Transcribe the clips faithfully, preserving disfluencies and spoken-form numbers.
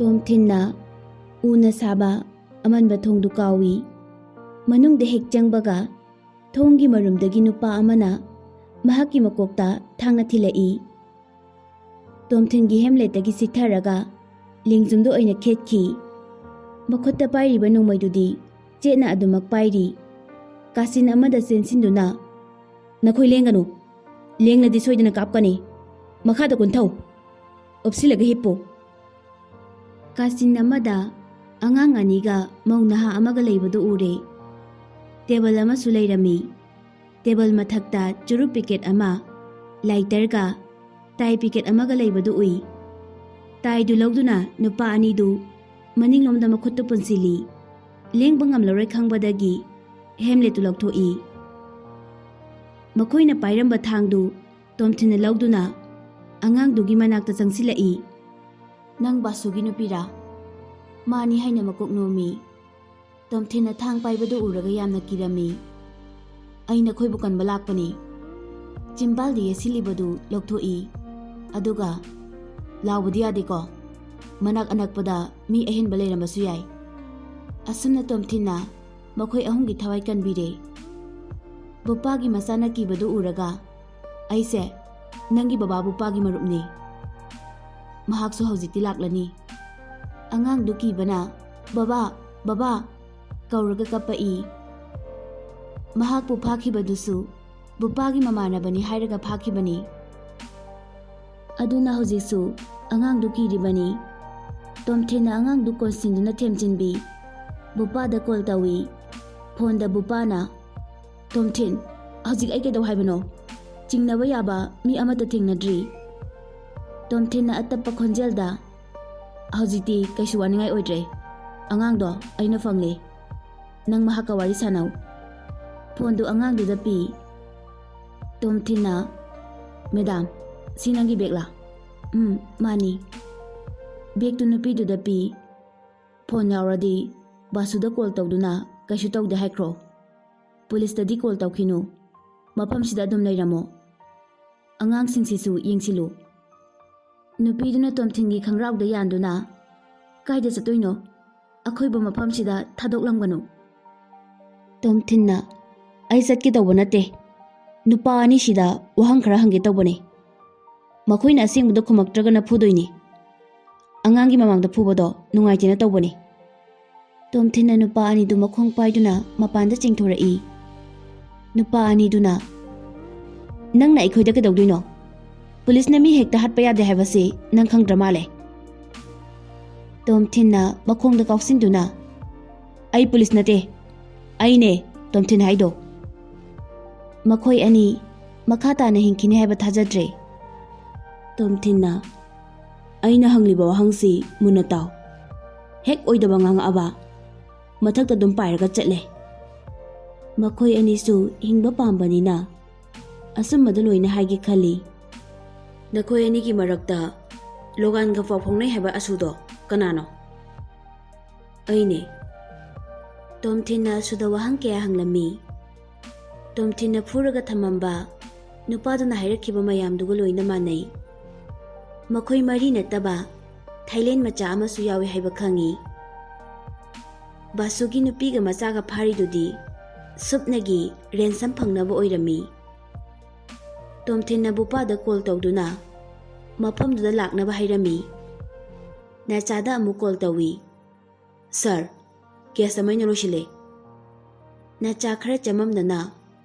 ꯇꯣꯝꯊꯤꯟꯅ ꯎꯅ ꯁꯥꯕ ꯑꯃꯟꯕ ꯊꯣꯡꯗꯨ ꯀꯥꯎꯏ꯫ ꯃꯅꯨꯡꯗ ꯍꯦꯛ ꯆꯪꯕꯒ ꯊꯣꯡꯒꯤ ꯃꯔꯨꯝꯗꯒꯤ ꯅꯨꯄꯥ ꯑꯃꯅ ꯃꯍꯥꯛꯀꯤ ꯃꯀꯣꯛꯇ ꯊꯥꯡꯅ ꯊꯤꯜꯂꯛꯏ꯫ ꯇꯣꯝꯊꯤꯟꯒꯤ ꯍꯦꯝꯂꯦꯠꯇꯒꯤ ꯆꯤꯊꯔꯒ ꯂꯦꯡꯖꯨꯝꯗ ꯑꯣꯏꯅ ꯈꯦꯠꯈꯤ꯫ ꯃꯈꯨꯠꯇ ꯄꯥꯏꯔꯤꯕ ꯅꯣꯡꯃꯩꯗꯨꯗꯤ ꯆꯦꯠꯅ ꯑꯗꯨꯃꯛ ꯄꯥꯏꯔꯤ꯫ ꯀꯥꯆꯤꯟ ꯑꯃꯗ ꯆꯦꯟꯁꯤꯟꯗꯨꯅ, "ꯅꯈꯣꯏ ꯂꯦꯡꯒꯅꯨ, ꯂꯦꯡꯂꯗꯤ ꯁꯣꯏꯗꯅ ꯀꯥꯞꯀꯅꯤ꯫ ꯃꯈꯥꯗ ꯀꯨꯟꯊꯧ, ꯑꯣꯞꯁꯤꯜꯂꯒ ꯍꯤꯞꯄꯨ"꯫ ꯀꯥꯆꯤꯟ ꯑꯃꯗ ꯑꯉꯥꯡ ꯑꯅꯤꯒ ꯃꯧ ꯅꯍꯥ ꯑꯃꯒ ꯂꯩꯕꯗꯨ ꯎꯔꯦ꯫ ꯇꯦꯕꯜ ꯑꯃꯁꯨ ꯂꯩꯔꯝꯃꯤ꯫ ꯇꯦꯕꯜ ꯃꯊꯛꯇ ꯆꯨꯔꯨꯞ ꯄꯤꯀꯦꯠ ꯑꯃ, ꯂꯥꯏꯇꯔꯒ ꯇꯥꯏ ꯄꯤꯀꯦꯠ ꯑꯃꯒ ꯂꯩꯕꯗꯨ ꯎꯏ꯫ ꯇꯥꯏꯗꯨ ꯂꯧꯗꯨꯅ ꯅꯨꯄꯥ ꯑꯅꯤꯗꯨ ꯃꯅꯤꯡꯂꯣꯝꯗ ꯃꯈꯨꯠꯇꯨ ꯄꯨꯟꯁꯤꯜꯂꯤ꯫ ꯂꯦꯡꯕ ꯉꯝꯂꯔꯣꯏ ꯈꯪꯕꯗꯒꯤ ꯍꯦꯝꯂꯦꯠꯇꯨ ꯂꯧꯊꯣꯛꯏ꯫ ꯃꯈꯣꯏꯅ ꯄꯥꯏꯔꯝꯕ ꯊꯥꯡꯗꯨ ꯇꯣꯝꯊꯤꯟꯅ ꯂꯧꯗꯨꯅ ꯑꯉꯥꯡꯗꯨꯒꯤ ꯃꯅꯥꯛꯇ ꯆꯪꯁꯤꯜꯂꯛꯏ꯫ "ꯅꯪ ꯕꯥꯁꯨꯒꯤ ꯅꯨꯄꯤꯔꯥ?" "ꯃꯥꯅꯤ" ꯍꯥꯏꯅ ꯃꯀꯣꯛ ꯅꯣꯝꯃꯤ꯫ ꯇꯣꯝꯊꯤꯟꯅ ꯊꯥꯡ ꯄꯥꯏꯕꯗꯨ ꯎꯔꯒ ꯌꯥꯝꯅ ꯀꯤꯔꯝꯃꯤ꯫ "ꯑꯩ ꯅꯈꯣꯏꯕꯨ ꯀꯟꯕ ꯂꯥꯛꯄꯅꯤ꯫ ꯆꯤꯝꯕꯥꯜꯗ ꯌꯦꯠꯁꯤꯜꯂꯤꯕꯗꯨ ꯂꯧꯊꯣꯛꯏ꯫ ꯑꯗꯨꯒ, ꯂꯥꯎꯕꯗꯤ ꯌꯥꯗꯦꯀꯣ꯫ ꯃꯅꯥꯛ ꯑꯅꯛꯄꯗ ꯃꯤ ꯑꯍꯦꯟꯕ ꯂꯩꯔꯝꯕꯁꯨ ꯌꯥꯏ"꯫ ꯑꯁꯨꯝꯅ ꯇꯣꯝꯊꯤꯟꯅ ꯃꯈꯣꯏ ꯑꯍꯨꯝꯒꯤ ꯊꯋꯥꯏ ꯀꯟꯕꯤꯔꯦ꯫ ꯕꯨꯄꯥꯒꯤ ꯃꯆꯥꯅ ꯀꯤꯕꯗꯨ ꯎꯔꯒ, "ꯑꯩꯁꯦ ꯅꯪꯒꯤ ꯕꯕꯥ ꯕꯨꯄꯥꯒꯤ ꯃꯔꯨꯞꯅꯤ꯫ ꯃꯍꯥꯛꯁꯨ ꯍꯧꯖꯤꯛꯇꯤ ꯂꯥꯛꯂꯅꯤ"꯫ ꯑꯉꯥꯡꯗꯨ ꯀꯤꯕꯅ, "ꯕꯕꯥ, ꯕꯕꯥ" ꯀꯧꯔꯒ ꯀꯞꯄꯛꯏ꯫ ꯃꯍꯥꯛꯄꯨ ꯐꯥꯈꯤꯕꯗꯨꯁꯨ ꯕꯨꯄꯥꯒꯤ ꯃꯃꯥꯟꯅꯕꯅꯤ ꯍꯥꯏꯔꯒ ꯐꯥꯈꯤꯕꯅꯤ꯫ ꯑꯗꯨꯅ ꯍꯧꯖꯤꯛꯁꯨ ꯑꯉꯥꯡꯗꯨ ꯀꯤꯔꯤꯕꯅꯤ꯫ ꯇꯣꯝꯊꯤꯟꯅ ꯑꯉꯥꯡꯗꯨ ꯀꯣꯟꯁꯤꯟꯗꯨꯅ ꯊꯦꯝꯖꯤꯟꯕꯤ꯫ ꯕꯨꯄꯥꯗ ꯀꯣꯜ ꯇꯧꯏ꯫ ꯐꯣꯟꯗ ꯕꯨꯄꯥꯅ, "ꯇꯣꯝꯊꯤꯟ, ꯍꯧꯖꯤꯛ ꯑꯩ ꯀꯩꯗꯧ ꯍꯥꯏꯕꯅꯣ? ꯆꯤꯡꯅꯕ ꯌꯥꯕ ꯃꯤ ꯑꯃꯠꯇ ꯊꯦꯡꯅꯗ꯭ꯔꯤ"꯫ ꯇꯣꯝꯊꯤꯟꯅ ꯑꯇꯞꯄ ꯈꯣꯟꯖꯦꯜꯗ, "ꯍꯧꯖꯤꯛꯇꯤ ꯀꯩꯁꯨ ꯋꯥꯅꯤꯡꯉꯥꯏ ꯑꯣꯏꯗ꯭ꯔꯦ꯫ ꯑꯉꯥꯡꯗꯣ ꯑꯩꯅ ꯐꯪꯂꯦ꯫ ꯅꯪ ꯃꯍꯥꯛꯀ ꯋꯥꯔꯤ ꯁꯥꯟꯅꯧ"꯫ ꯐꯣꯟꯗꯨ ꯑꯉꯥꯡꯗꯨꯗ ꯄꯤ꯫ ꯇꯣꯝꯊꯤꯟꯅ, "ꯃꯦꯗꯥꯝ, ꯁꯤ ꯅꯪꯒꯤ ꯕꯦꯒꯂꯥ?" "ꯎꯝ, ꯃꯥꯅꯤ"꯫ ꯕꯦꯒꯇꯨ ꯅꯨꯄꯤꯗꯨꯗ ꯄꯤ꯫ "ꯐꯣꯟ ꯌꯥꯎꯔꯗꯤ ꯕꯥꯁꯨꯗ ꯀꯣꯜ ꯇꯧꯗꯨꯅ ꯀꯩꯁꯨ ꯇꯧꯗꯦ ꯍꯥꯏꯈ꯭ꯔꯣ꯫ ꯄꯨꯂꯤꯁꯇꯗꯤ ꯀꯣꯜ ꯇꯧꯈꯤꯅꯨ꯫ ꯃꯐꯝꯁꯤꯗ ꯑꯗꯨꯝ ꯂꯩꯔꯝꯃꯣ꯫ ꯑꯉꯥꯡꯁꯤꯡꯁꯤꯁꯨ ꯌꯦꯡꯁꯤꯜꯂꯨ"꯫ ꯅꯨꯄꯤꯗꯨꯅ ꯇꯣꯝꯊꯤꯟꯒꯤ ꯈꯪꯒ꯭ꯔꯥꯎꯗ ꯌꯥꯟꯗꯨꯅ, "ꯀꯥꯏꯗ ꯆꯠꯇꯣꯏꯅꯣ? ꯑꯈꯣꯏꯕ ꯃꯐꯝꯁꯤꯗ ꯊꯥꯗꯣꯛꯂꯝꯒꯅꯨ꯫" ꯇꯣꯝꯊꯤꯟꯅ, "ꯑꯩ ꯆꯠꯀꯦ ꯇꯧꯕ ꯅꯠꯇꯦ꯫ ꯅꯨꯄꯥ ꯑꯅꯤꯁꯤꯗ ꯋꯥꯍꯪ ꯈꯔ ꯍꯪꯒꯦ ꯇꯧꯕꯅꯤ꯫ ꯃꯈꯣꯏꯅ ꯑꯁꯦꯡꯕꯗ ꯈꯨꯝꯃꯛꯇ꯭ꯔꯒꯅ ꯐꯨꯗꯣꯏꯅꯤ꯫ ꯑꯉꯥꯡꯒꯤ ꯃꯃꯥꯡꯗ ꯐꯨꯕꯗꯣ ꯅꯨꯡꯉꯥꯏꯇꯦꯅ ꯇꯧꯕꯅꯤ꯫" ꯇꯣꯝꯊꯤꯟꯅ ꯅꯨꯄꯥ ꯑꯅꯤꯗꯨ ꯃꯈꯣꯡ ꯄꯥꯏꯗꯨꯅ ꯃꯄꯥꯟꯗ ꯆꯤꯡꯊꯣꯔꯛꯏ꯫ ꯅꯨꯄꯥ ꯑꯅꯤꯗꯨꯅ, "ꯅꯪꯅ ꯑꯩꯈꯣꯏꯗ ꯀꯩꯗꯧꯗꯣꯏꯅꯣ? ꯄꯨꯂꯤꯁꯅ ꯃꯤ ꯍꯦꯛꯇ ꯍꯥꯠꯄ ꯌꯥꯗꯦ ꯍꯥꯏꯕꯁꯤ ꯅꯪ ꯈꯪꯗ꯭ꯔ ꯃꯥꯜꯂꯦ?" ꯇꯣꯝꯊꯤꯟꯅ ꯃꯈꯣꯡꯗ ꯀꯥꯎꯁꯤꯟꯗꯨꯅ, "ꯑꯩ ꯄꯨꯂꯤꯁ ꯅꯠꯇꯦ, ꯑꯩꯅꯦ ꯇꯣꯝꯊꯤꯟ ꯍꯥꯏꯗꯣ꯫" ꯃꯈꯣꯏ ꯑꯅꯤ ꯃꯈꯥ ꯇꯥꯅ ꯍꯤꯡꯈꯤꯅꯤ ꯍꯥꯏꯕ ꯊꯥꯖꯗ꯭ꯔꯦ꯫ ꯇꯣꯝꯊꯤꯟꯅ, "ꯑꯩꯅ ꯍꯪꯂꯤꯕ ꯋꯥꯍꯪꯁꯤ ꯃꯨꯟꯅ ꯇꯥꯎ꯫ ꯍꯦꯛ ꯑꯣꯏꯗꯕ ꯉꯥꯡꯉꯛꯑꯕ, ꯃꯊꯛꯇ ꯑꯗꯨꯝ ꯄꯥꯏꯔꯒ ꯆꯠꯂꯦ꯫ ꯃꯈꯣꯏ ꯑꯅꯤꯁꯨ ꯍꯤꯡꯕ ꯄꯥꯝꯕꯅꯤꯅ ꯑꯆꯨꯝꯕꯗ ꯂꯣꯏꯅ ꯍꯥꯏꯒꯦ ꯈꯜꯂꯤ꯫" "ꯅꯈꯣꯏ ꯑꯅꯤꯒꯤ ꯃꯔꯛꯇ ꯂꯣꯒꯥꯟꯒ ꯄꯥꯎ ꯐꯥꯎꯅꯩ ꯍꯥꯏꯕ ꯑꯁꯨꯗꯣ ꯀꯅꯥꯅꯣ?" "ꯑꯩꯅꯦ꯫" ꯇꯣꯝꯊꯤꯟꯅ ꯑꯁꯨꯗ ꯋꯥꯍꯪ ꯀꯌꯥ ꯍꯪꯂꯝꯃꯤ꯫ ꯇꯣꯝꯊꯤꯟꯅ ꯐꯨꯔꯒ ꯊꯝꯃꯝꯕ ꯅꯨꯄꯥꯗꯨꯅ ꯍꯥꯏꯔꯛꯈꯤꯕ ꯃꯌꯥꯝꯗꯨꯒ ꯂꯣꯏꯅ ꯃꯥꯟꯅꯩ꯫ ꯃꯈꯣꯏ ꯃꯔꯤ ꯅꯠꯇꯕ ꯊꯥꯏꯂꯦꯟ ꯃꯆꯥ ꯑꯃꯁꯨ ꯌꯥꯎꯏ ꯍꯥꯏꯕ ꯈꯪꯏ꯫ ꯕꯥꯁꯨꯒꯤ ꯅꯨꯄꯤꯒ ꯃꯆꯥꯒ ꯐꯥꯔꯤꯗꯨꯗꯤ ꯁꯨꯞꯅꯒꯤ ꯔꯦꯟꯁꯝ ꯐꯪꯅꯕ ꯑꯣꯏꯔꯝꯃꯤ꯫ ꯇꯣꯝꯊꯤꯟꯅ ꯕꯨꯄꯥꯗ ꯀꯣꯜ ꯇꯧꯗꯨꯅ ꯃꯐꯝꯗꯨꯗ ꯂꯥꯛꯅꯕ ꯍꯥꯏꯔꯝꯃꯤ꯫ ꯅꯆꯥꯗ ꯑꯃꯨꯛ ꯀꯣꯜ ꯇꯧꯏ꯫ "ꯁꯥꯔ, ꯀꯦꯁ ꯑꯃ ꯑꯩꯅ ꯂꯣꯏꯁꯤꯜꯂꯦ꯫" ꯅꯆꯥ ꯈꯔ ꯆꯃꯝꯅꯅ,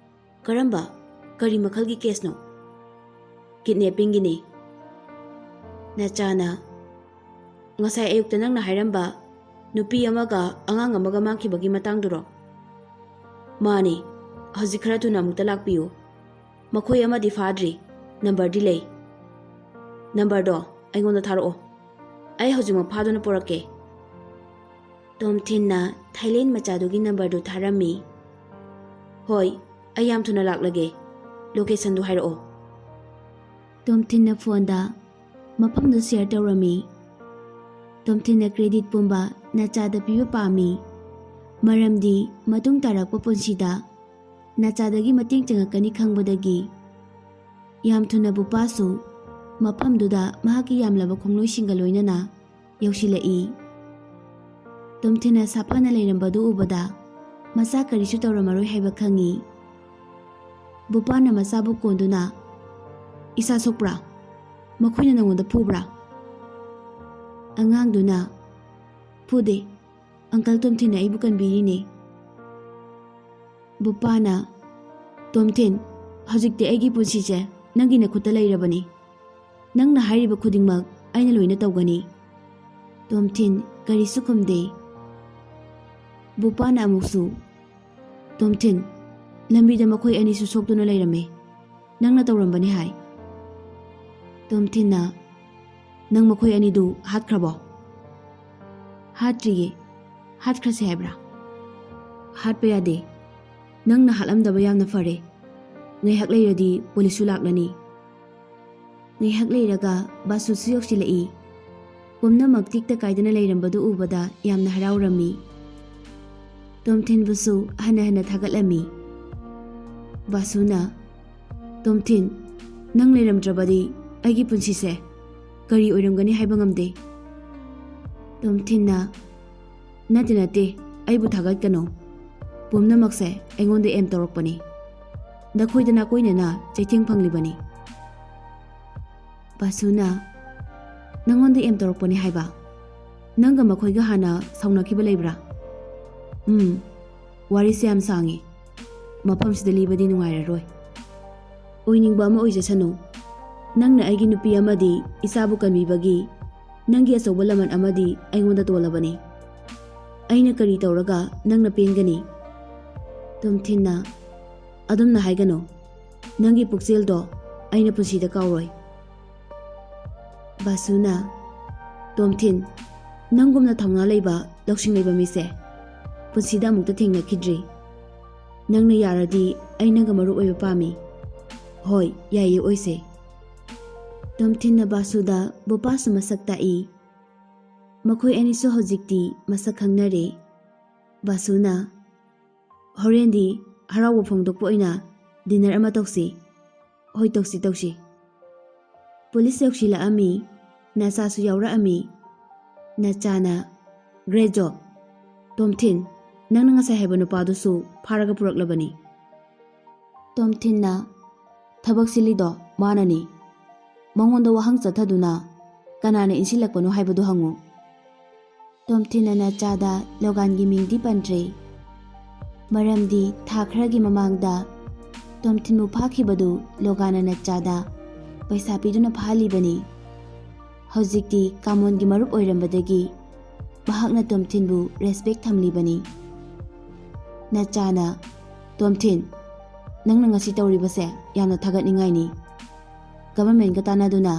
"ꯀꯔꯝꯕ? ꯀꯔꯤ ꯃꯈꯜꯒꯤ ꯀꯦꯁꯅꯣ?" "ꯀꯤꯗꯅꯦꯄꯤꯡꯒꯤꯅꯤ꯫" ꯅꯆꯥꯅ, "ꯉꯁꯥꯏ ꯑꯌꯨꯛꯇ ꯅꯪꯅ ꯍꯥꯏꯔꯝꯕ ꯅꯨꯄꯤ ꯑꯃꯒ ꯑꯉꯥꯡ ꯑꯃꯒ ꯃꯥꯡꯈꯤꯕꯒꯤ ꯃꯇꯥꯡꯗꯨꯔꯣ?" "ꯃꯥꯅꯤ꯫ ꯍꯧꯖꯤꯛ ꯈꯔ ꯊꯨꯅ ꯑꯃꯨꯛꯇ ꯂꯥꯛꯄꯤꯌꯨ꯫ ꯃꯈꯣꯏ ꯑꯃꯗꯤ ꯐꯥꯗ꯭ꯔꯤ꯫ ꯅꯝꯕꯔꯗꯤ ꯂꯩ꯫" "ꯅꯝꯕꯔꯗꯣ ꯑꯩꯉꯣꯟꯗ ꯊꯥꯔꯛꯑꯣ꯫ ꯑꯩ ꯍꯧꯖꯤꯛꯃꯛ ꯐꯥꯗꯨꯅ ꯄꯨꯔꯛꯀꯦ꯫" ꯇꯣꯝꯊꯤꯟꯅ ꯊꯥꯏꯂꯦꯟ ꯃꯆꯥꯗꯨꯒꯤ ꯅꯝꯕꯔꯗꯨ ꯊꯥꯔꯝꯃꯤ꯫ "ꯍꯣꯏ, ꯑꯩ ꯌꯥꯝ ꯊꯨꯅ ꯂꯥꯛꯂꯒꯦ꯫ ꯂꯣꯀꯦꯁꯟꯗꯨ ꯍꯥꯏꯔꯛꯑꯣ꯫" ꯇꯣꯝꯊꯤꯟꯅ ꯐꯣꯟꯗ ꯃꯐꯝꯗꯨ ꯁꯤꯌꯔ ꯇꯧꯔꯝꯃꯤ꯫ ꯇꯣꯝꯊꯤꯟꯅ ꯀ꯭ꯔꯦꯗꯤꯠ ꯄꯨꯝꯕ ꯅꯆꯥꯗ ꯄꯤꯕ ꯄꯥꯝꯃꯤ, ꯃꯔꯝꯗꯤ ꯃꯇꯨꯡ ꯇꯥꯔꯛꯄ ꯄꯨꯟꯁꯤꯗ ꯅꯆꯥꯗꯒꯤ ꯃꯇꯦꯡ ꯆꯪꯉꯛꯀꯅꯤ ꯈꯪꯕꯗꯒꯤ꯫ ꯌꯥꯝ ꯊꯨꯅ ꯕꯨꯄꯥꯁꯨ ꯃꯐꯝꯗꯨꯗ ꯃꯍꯥꯛꯀꯤ ꯌꯥꯝꯂꯕ ꯈꯣꯡꯂꯣꯏꯁꯤꯡꯒ ꯂꯣꯏꯅꯅ ꯌꯧꯁꯤꯜꯂꯛꯏ꯫ ꯇꯣꯝꯊꯤꯟꯅ ꯁꯥꯐꯅ ꯂꯩꯔꯝꯕꯗꯨ ꯎꯕꯗ ꯃꯆꯥ ꯀꯔꯤꯁꯨ ꯇꯧꯔꯝꯃꯔꯣꯏ ꯍꯥꯏꯕ ꯈꯪꯉꯤ꯫ ꯕꯣꯄꯥꯅ ꯃꯆꯥꯕꯨ ꯀꯣꯟꯗꯨꯅ, "ꯏꯁꯥ ꯁꯣꯛꯄ꯭ꯔꯥ? ꯃꯈꯣꯏꯅ ꯅꯉꯣꯟꯗ ꯐꯨꯕ꯭ꯔꯥ?" ꯑꯉꯥꯡꯗꯨꯅ, "ꯐꯨꯗꯦ, ꯑꯪꯀꯜ ꯇꯣꯝꯊꯤꯟꯅ ꯑꯩꯕꯨ ꯀꯟꯕꯤꯔꯤꯅꯦ꯫" ꯕꯣꯄꯥꯅ, "ꯇꯣꯝꯊꯤꯟ, ꯍꯧꯖꯤꯛꯇꯤ ꯑꯩꯒꯤ ꯄꯨꯟꯁꯤꯁꯦ ꯅꯪꯒꯤ ꯅꯈꯨꯠꯇ ꯂꯩꯔꯕꯅꯤ꯫ ꯅꯪꯅ ꯍꯥꯏꯔꯤꯕ ꯈꯨꯗꯤꯡꯃꯛ ꯑꯩꯅ ꯂꯣꯏꯅ ꯇꯧꯒꯅꯤ꯫" ꯇꯣꯝꯊꯤꯟ ꯀꯔꯤꯁꯨ ꯈꯨꯝꯗꯦ꯫ ꯕꯣꯄꯥꯅ ꯑꯃꯨꯛꯁꯨ, "ꯇꯣꯝꯊꯤꯟ, ꯂꯝꯕꯤꯗ ꯃꯈꯣꯏ ꯑꯅꯤꯁꯨ ꯁꯣꯛꯇꯨꯅ ꯂꯩꯔꯝꯃꯦ꯫ ꯅꯪꯅ ꯇꯧꯔꯝꯕꯅꯤ ꯍꯥꯏ꯫" ꯇꯣꯝꯊꯤꯟꯅ, "ꯅꯪ ꯃꯈꯣꯏ ꯑꯅꯤꯗꯨ ꯍꯥꯠꯈ꯭ꯔꯕꯣ?" "ꯍꯥꯠꯇ꯭ꯔꯤꯌꯦ꯫ ꯍꯥꯠꯈ꯭ꯔꯁꯦ ꯍꯥꯏꯕ꯭ꯔꯥ?" "ꯍꯥꯠꯄ ꯌꯥꯗꯦ꯫ ꯅꯪꯅ ꯍꯥꯠꯂꯝꯗꯕ ꯌꯥꯝꯅ ꯐꯔꯦ꯫ ꯉꯥꯏꯍꯥꯛ ꯂꯩꯔꯗꯤ ꯄꯨꯂꯤꯁꯁꯨ ꯂꯥꯛꯂꯅꯤ꯫" ꯉꯥꯏꯍꯥꯛ ꯂꯩꯔꯒ ꯕꯥꯁꯨꯁꯨ ꯌꯧꯁꯤꯜꯂꯛꯏ꯫ ꯄꯨꯝꯅꯃꯛ ꯇꯤꯛꯇ ꯀꯥꯏꯗꯅ ꯂꯩꯔꯝꯕꯗꯨ ꯎꯕꯗ ꯌꯥꯝꯅ ꯍꯔꯥꯎꯔꯝꯃꯤ꯫ ꯇꯣꯝꯊꯤꯟꯕꯨꯁꯨ ꯍꯟꯅ ꯍꯟꯅ ꯊꯥꯒꯠꯂꯝꯃꯤ꯫ ꯕꯥꯁꯨꯅ, "ꯇꯣꯝꯊꯤꯟ, ꯅꯪ ꯂꯩꯔꯝꯗ꯭ꯔꯕꯗꯤ ꯑꯩꯒꯤ ꯄꯨꯟꯁꯤꯁꯦ ꯀꯔꯤ ꯑꯣꯏꯔꯝꯒꯅꯤ ꯍꯥꯏꯕ ꯉꯝꯗꯦ꯫" ꯇꯣꯝꯊꯤꯟꯅ, "ꯅꯠꯇꯦ, ꯅꯠꯇꯦ, ꯑꯩꯕꯨ ꯊꯥꯒꯠꯀꯅꯨ꯫ ꯄꯨꯝꯅꯃꯛꯁꯦ ꯑꯩꯉꯣꯟꯗ ꯑꯦꯝ ꯇꯧꯔꯛꯄꯅꯤ꯫ ꯅꯈꯣꯏꯗ ꯅꯥꯀꯣꯏꯅꯅ ꯆꯩꯊꯦꯡ ꯐꯪꯂꯤꯕꯅꯤ꯫" ꯕꯥꯁꯨꯅ, "ꯅꯪꯉꯣꯟꯗ ꯑꯦꯝ ꯇꯧꯔꯛꯄꯅꯤ ꯍꯥꯏꯕ? ꯅꯪꯒ ꯃꯈꯣꯏꯒ ꯍꯥꯟꯅ ꯁꯥꯎꯅꯈꯤꯕ ꯂꯩꯕ꯭ꯔꯥ?" "ꯎꯝ, ꯋꯥꯔꯤꯁꯦ ꯌꯥꯝ ꯁꯥꯡꯉꯤ꯫ ꯃꯐꯝꯁꯤꯗ ꯂꯤꯕꯗꯤ ꯅꯨꯡꯉꯥꯏꯔꯔꯣꯏ꯫ ꯑꯣꯏꯅꯤꯡꯕ ꯑꯃ ꯑꯣꯏꯖꯁꯅꯨ꯫ ꯅꯪꯅ ꯑꯩꯒꯤ ꯅꯨꯄꯤ ꯑꯃꯗꯤ ꯏꯆꯥꯕꯨ ꯀꯟꯕꯤꯕꯒꯤ ꯅꯪꯒꯤ ꯑꯆꯧꯕ ꯂꯃꯟ ꯑꯃꯗꯤ ꯑꯩꯉꯣꯟꯗ ꯇꯣꯜꯂꯕꯅꯤ꯫ ꯑꯩꯅ ꯀꯔꯤ ꯇꯧꯔꯒ ꯅꯪꯅ ꯄꯦꯟꯒꯅꯤ?" ꯇꯣꯝꯊꯤꯟꯅ, "ꯑꯗꯨꯝꯅ ꯍꯥꯏꯒꯅꯨ꯫ ꯅꯪꯒꯤ ꯄꯨꯛꯆꯦꯜꯗꯣ ꯑꯩꯅ ꯄꯨꯟꯁꯤꯗ ꯀꯥꯎꯔꯣꯏ꯫" ꯕꯥꯁꯨꯅ, "ꯇꯣꯝꯊꯤꯟ, ꯅꯪꯒꯨꯝꯅ ꯊꯧꯅꯥ ꯂꯩꯕ, ꯂꯧꯁꯤꯡ ꯂꯩꯕ ꯃꯤꯁꯦ ꯄꯨꯟꯁꯤꯗ ꯑꯃꯨꯛꯇ ꯊꯦꯡꯅꯈꯤꯗ꯭ꯔꯤ꯫ ꯅꯪꯅ ꯌꯥꯔꯗꯤ ꯑꯩ ꯅꯪꯒ ꯃꯔꯨꯞ ꯑꯣꯏꯕ ꯄꯥꯝꯃꯤ꯫ ꯍꯣꯏ, ꯌꯥꯏꯌꯦ, ꯑꯣꯏꯁꯦ꯫" ꯇꯣꯝꯊꯤꯟꯅ ꯕꯥꯁꯨꯗ ꯕꯣꯄꯥꯁꯨ ꯃꯁꯛ ꯇꯥꯛꯏ꯫ ꯃꯈꯣꯏ ꯑꯅꯤꯁꯨ ꯍꯧꯖꯤꯛꯇꯤ ꯃꯁꯛ ꯈꯪꯅꯔꯦ꯫ ꯕꯥꯁꯨꯅ, "ꯍꯣꯔꯦꯟꯗꯤ ꯍꯔꯥꯎꯕ ꯐꯣꯡꯗꯣꯛꯄ ꯑꯣꯏꯅ ꯗꯤꯅꯔ ꯑꯃ ꯇꯧꯁꯤ꯫" "ꯍꯣꯏ, ꯇꯧꯁꯤ, ꯇꯧꯁꯤ꯫" ꯄꯨꯂꯤꯁ ꯌꯧꯁꯤꯜꯂꯛꯑꯝꯃꯤ꯫ ꯅꯆꯥꯁꯨ ꯌꯥꯎꯔꯛꯑꯝꯃꯤ꯫ ꯅꯆꯥꯅ, "Great job, "ꯇꯣꯝꯊꯤꯟ, ꯅꯪꯅ ꯉꯁꯥꯏ ꯍꯥꯏꯕ ꯅꯨꯄꯥꯗꯨꯁꯨ ꯐꯥꯔꯒ ꯄꯨꯔꯛꯂꯕꯅꯤ꯫" ꯇꯣꯝꯊꯤꯟꯅ, "ꯊꯕꯛ ꯁꯤꯜꯂꯤꯗꯣ ꯃꯥꯅꯅꯤ꯫ ꯃꯉꯣꯟꯗ ꯋꯥꯍꯪ ꯆꯠꯊꯗꯨꯅ ꯀꯅꯥꯅ ꯏꯟꯁꯤꯜꯂꯛꯄꯅꯣ ꯍꯥꯏꯕꯗꯨ ꯍꯪꯉꯨ꯫" ꯇꯣꯝꯊꯤꯟꯅ ꯅꯆꯥꯗ ꯂꯣꯒꯥꯟꯒꯤ ꯃꯤꯡꯗꯤ ꯄꯟꯗ꯭ꯔꯦ꯫ ꯃꯔꯝꯗꯤ ꯊꯥ ꯈꯔꯒꯤ ꯃꯃꯥꯡꯗ ꯇꯣꯝꯊꯤꯟꯕꯨ ꯐꯥꯈꯤꯕꯗꯨ ꯂꯣꯒꯥꯟꯅ ꯅꯆꯥꯗ ꯄꯩꯁꯥ ꯄꯤꯗꯨꯅ ꯐꯥꯍꯜꯂꯤꯕꯅꯤ꯫ ꯍꯧꯖꯤꯛꯇꯤ ꯀꯥꯃꯣꯟꯒꯤ ꯃꯔꯨꯞ ꯑꯣꯏꯔꯝꯕꯗꯒꯤ ꯃꯍꯥꯛꯅ ꯇꯣꯝꯊꯤꯟꯕꯨ ꯔꯦꯁꯄꯦꯛ ꯊꯝꯂꯤꯕꯅꯤ꯫ ꯅꯆꯥꯅ, "ꯇꯣꯝꯊꯤꯟ, ꯅꯪꯅ ꯉꯁꯤ ꯇꯧꯔꯤꯕꯁꯦ ꯌꯥꯝꯅ ꯊꯥꯒꯠꯅꯤꯡꯉꯥꯏꯅꯤ꯫ ꯒꯚꯔꯟꯃꯦꯟꯒ ꯇꯥꯟꯅꯗꯨꯅ